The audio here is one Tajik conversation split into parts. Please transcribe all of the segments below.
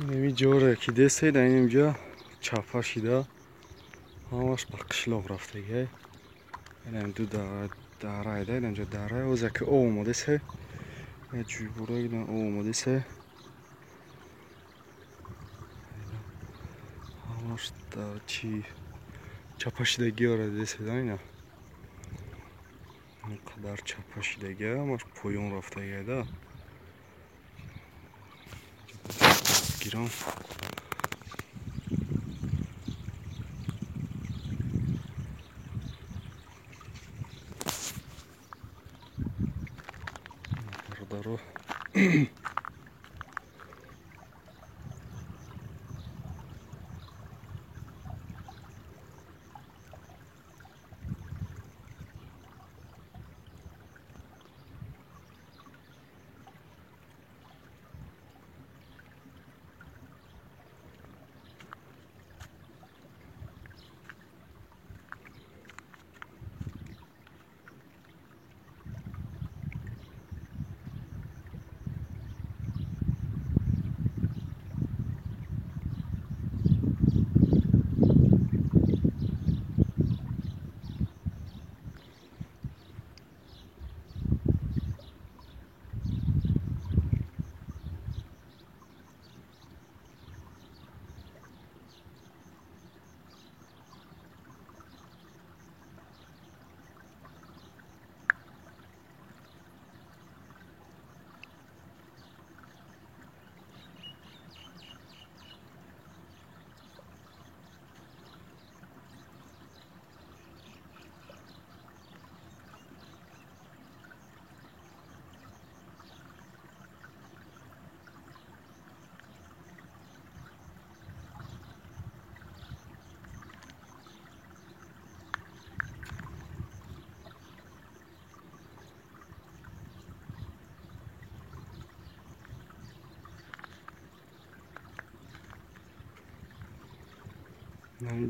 Инами ҷоре ки десед, инҷа чапа шида, ҳамаш ба қишлоқ рафтагиай. Инам ду дарайда, инҷа дарай, оз яке об омадесе. Ҷӯйбора ина об омадесе. Ҳамаш дар чи чапа шидагиёра десед, ина. Ин қадар чапа шидагиа, ҳамаш поён рафтагиай да. Гирам. Бародаро,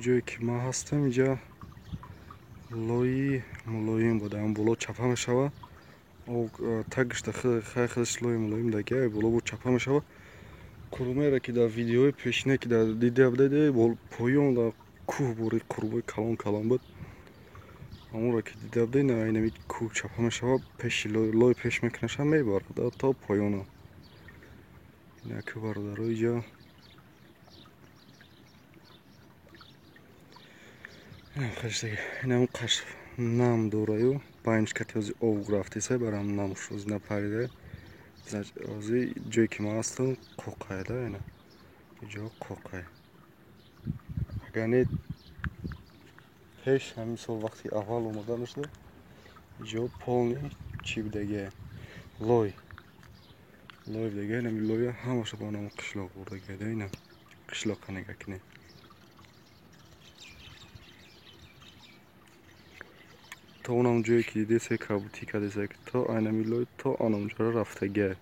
ҷое ки ман ҳастам, инҷа лои мулоим буда, ам боло чапа мешава. Тагишта хай худаш лои мулоим дагия, боло бо чапа мешава. Курумеро ки дар видеои пешина ки дар дида будед, поён дар кӯҳ бури қурбои калон калон буд. Ҳамонро ки дида будед, инами кӯҳ чапа мешава, пеши лой пеш мекунаша мебарад то поёна. Инаки бародаро, иҷа инам қаш нам дораю, байниш кати ози об рафтесай, барам намш ози напарида. Ози ҷое ки ман ҳастам қоқайда, ина иҷо қоқай. Агар не пеш ҳамин сол вақти аввал омода мешуда, иҷо полни чӣ будагия, лой лой будагия. Инами лоя ҳамаша ба нам қишлоқ бурдагия, ина қишлоқа нигоҳ кунед. То онам ҷое ки дидесе, кабутӣ кардесе, то айнами лой то анамҷора рафтагия.